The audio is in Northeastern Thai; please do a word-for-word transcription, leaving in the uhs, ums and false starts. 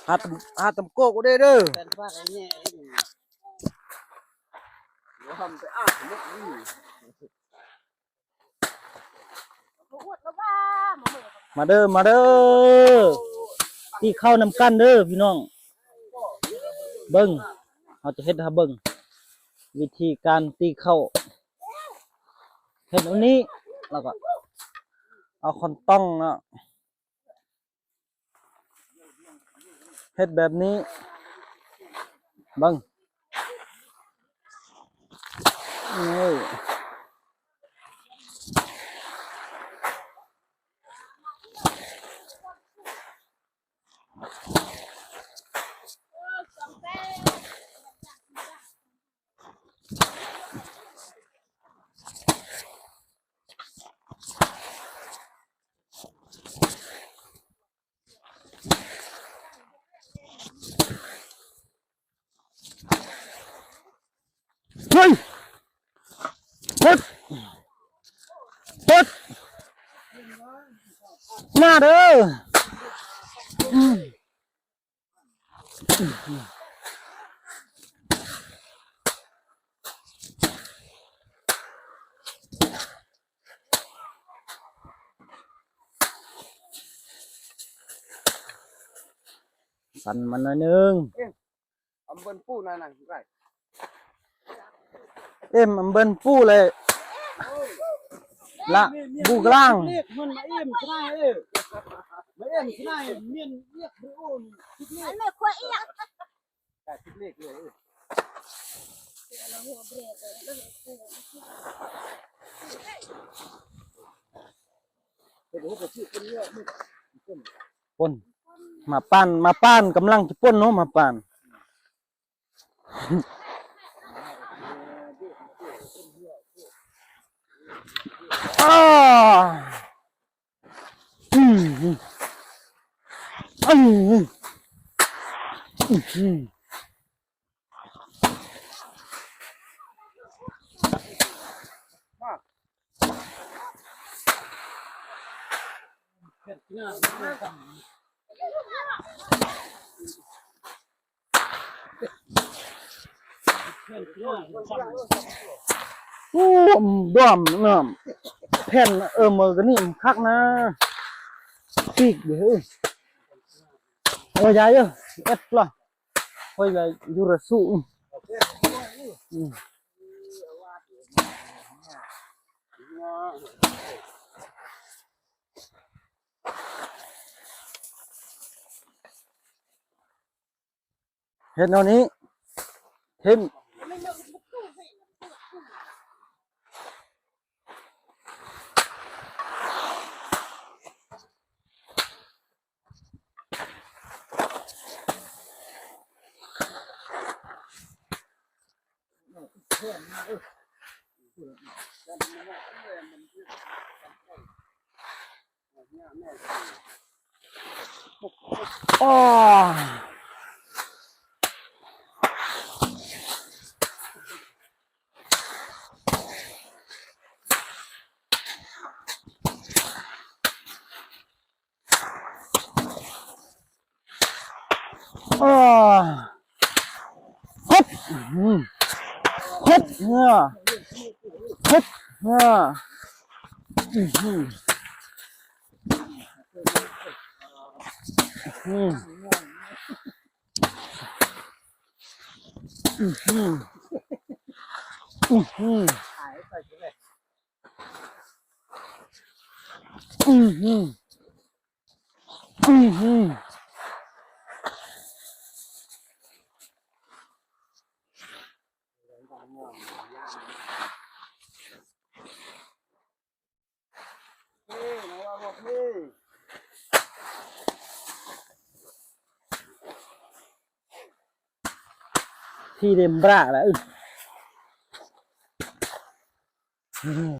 หาตำ หาตำโก้กูได้เด้อ มาเด้อ มาเด้อ ตีข้าวนำกันเด้อพี่น้อง เบิ่ง เฮาจะเฮ็ดให้เบิ่ง วิธีการตีข้าว เฮ็ดอันนี้ แล้วก็ เอาค้อนตองเนาะ เฮ็ดแบบนี้ เบิ่ง นี่ เฮ้ย พุด พุด มาเด้อ อืม สั่นมันหน่อยนึง เอ็ม อำเบิ่นปูนั่นน่ะ ไร เอ็ม อำเบิ่นปูเลย ละ บูกลาง มันมาเอ็มชนะเอ้ย มาเอ็มชนะเอ้ย เมียนเรียกเบอร์โอน อันนี้ครัวเอียง ได้คิดเลขเลย เดี๋ยวผมก็ซื้อเป็นเยอะไม่ ป่น มาป่าน มาป่าน กำลังจะป่นเนาะ มาป่าน อ้า อืม อืม อืม อืม อู้ ดอมเนาะ แผ่น เออ มือกันนี่มันคักนะ ปีกเด้อ เออ ยายเอ้ย เอ็ดละ โอ้ย ยายยูระสู อืม เฮ็ดแนวนี้ ทิ่ม อ้อ อ้อ ฮึบ อืม ฮึบ เออ ฮึบ เออ อืม อืม อืม อืม อืม อืม อืม อืม อืม ที่เดมบราแล้ว